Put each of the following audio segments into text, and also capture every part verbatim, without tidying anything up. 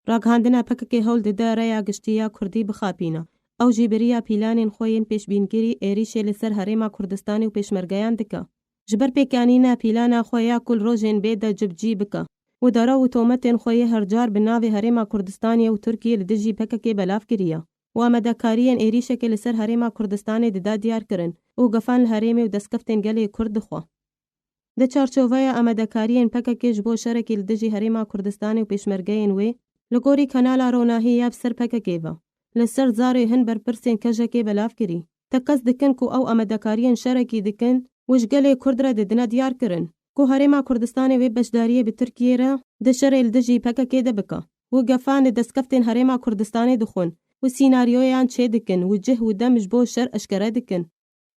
Ragihandina P K K hewl dide rêya giştî ya Kurdî bixapîne. Ew jî bi riya pîlanên xwe yên pêşbînkirî êrîşê li ser Herêma Kurdistanê û pêşmergeyan dike. Ji ber pêkanîna pîlana xwe ya ku li rojên bê de cibcî bike û dara û tometên xwe yê hercar bi navê Herêma Kurdistanê û Tirkiyê li dijî P K K belav kiriye û amadekariyên êrîşekê li ser Herêma Kurdistanê dida diyar kirin û gefan li herêmê û destkeftên gelê Kurd dixwe. Di çarçoveya amadekariyên P K K ji bo şerekî li dijî Herêma Kurdistanê û pêşmergeyên wê, li gorî Kanala Ronahî ya bi ser P K K ve, li ser zarê hin berpirsên kejekê belav kirî. Tekez dikin ku ew amadekariyên şerekî dikin û ji gelê Kurd re didine diyar kirin ku Herêma Kurdistanê wê beşdariyê bi Tirkiyê re di şerê li dijî P K K de bike û gefan li destkeftên Herêma Kurdistanê dixwin û sînaryoyan çêdikin û cih û dem ji bo şer eşkere dikin.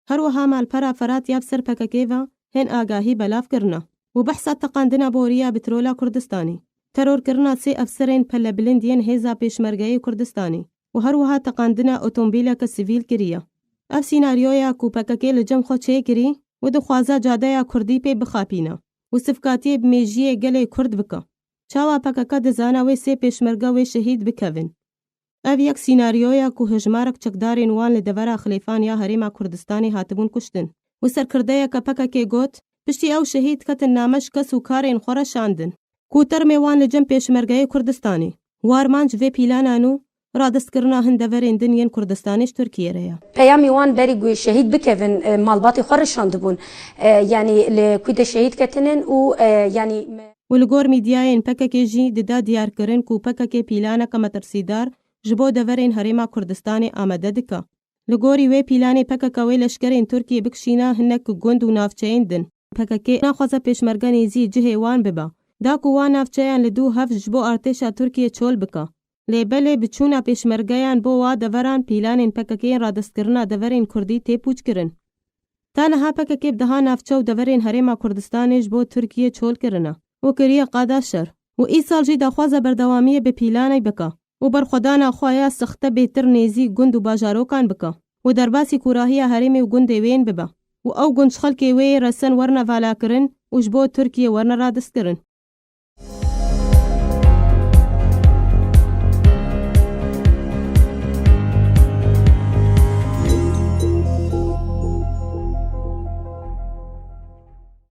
Her wiha malpera Ferat ya bi ser P K K ve hin agahî belav kirine û behsa teqandina boriya petrola Kurdistanê, terorkirina sê efserên pelebilind yên Hêza Pêşmergeyê Kurdistanê û her wiha teqandina otomobîleke sivîl kiriye. Ev sînaryoya ku P K K li cem xwe çêkirî û dixwaze cadeya Kurdî pê bixapîne û sivkatiyê bi mêjiyê gelê Kurd bike. Çawa P K K dizane wê sê pêşmerge wê şehîd bikevin? Ev yek sînaryoya ku hejmarek çekdarên wan li devera Xilêfan ya Herêma Kurdistanê hatibûn kuştin û serkirdeyeke P K K got, piştî ew şehîd ketin name ji kes û karên xwe re şandin ku termê wan li cem pêşmergeyê Kurdistanê, warman ji vê pîlana nû, radestkirina hin deverên din yên Kurdistanê ji Tirkiyê re ye. Peyamî wan berî ku şehîd bikevin, e, malbatê xwe re şandibûn. E, yanî li ku de şehîd ketinin û, e, yanî me- Û li gor mîdyayên P K K jî dida diyarkirin ku P K K pîlaneke metirsîdar ji bo deverên Herêma Kurdistanê amade dike. Li gorî wê pîlanê P K K wê leşkerên Tirkiyê bikişîne hinek gund û navçeyên din. P K K naxwaze pêşmerge nêzî cihê wan bibe. Da ku wan navçeyan li dû hev ji bo artêşa Tirkiyê çol bike. Lê belê bi çûna pêşmergeyan bo wa deveran pîlanên P K K yên radestkirina deverên Kurdî tê pûçkirin. Ta niha P K K bi deha navçe û deverên Herêma Kurdistanê ji bo Tirkiyê çol kirine û kiriye qada şer û îsal jî daxwaza berdewamiyê bi pîlanê bike û berxwedana xwe ya sexte bêtir nêzî gund û bajarokan bike û derbasî kûrahiya herêmê û gundê wên bibe û ew gund ji xelkê wê yê resen werine valakirin û ji bo Tirkiyê werine radestkirin.